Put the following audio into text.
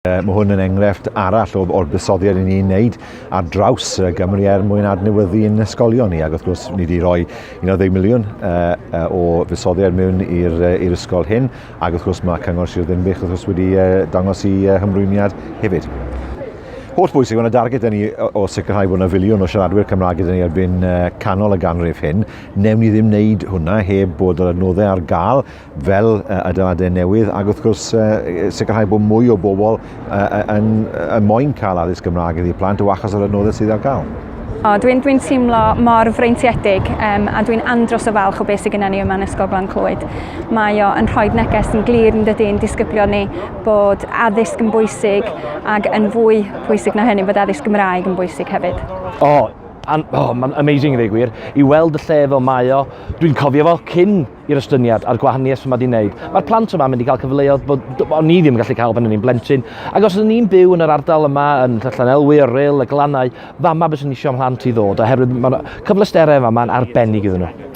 Mae hwn yn enghraifft arall o'r buddsoddiad i ni'n neud ar draws Gymru er mwyn adnewyddu ein ysgolion ni, ac wrth gwrs ni wedi rhoi 11 miliwn o fuddsoddiad mewn i'r ysgol hyn, ac wrth gwrs mae Cyngor Sir Ddinbych wrth gwrs wedi dangos i hymrwymiad hefyd. Holl bwysig, mae yna darged ni o sicrhau bod yna filiwn o siaradwyr Cymraeg gyda ni erbyn canol y ganrif hyn. Newn ni ddim wneud hwnna heb bod yr adnoddau ar gael fel adeiladau newydd ac wrth gwrs sicrhau bod mwy o bobl yn, yn moyn cael addysg Gymraeg iddi plant o achos yr adnoddau sydd ar gael. O, dwi'n dwi teimlo mor freintiedig a dwi'n andros o falch o beth sydd gennym ni yma yn Ysgol Glan Clwyd. Mae o yn rhoi neges yn glir yn dydy i'n disgyblion ni bod addysg yn bwysig ac yn fwy pwysig na hynny bod addysg Gymraeg yn bwysig hefyd. O, oh, oh, mae'n amazing i ddweud gwir. I weld y lle fel mae o, dwi'n cofio fo cyn i'r estyniad a'r gwahaniaeth mae wedi wneud. Mae'r plant yma mynd i gael cyfleoedd bod o'n ni ddim yn gallu cael pan o'n i'n blentyn. Ac os ydyn ni'n byw yn yr ardal yma, yn Llanelwy, y Rhyl, y Glannau, fama bys ni eisiau mhlant i ddod, oherwydd mae'r cyfleusterau yma, mae'n arbennig iddyn nhw.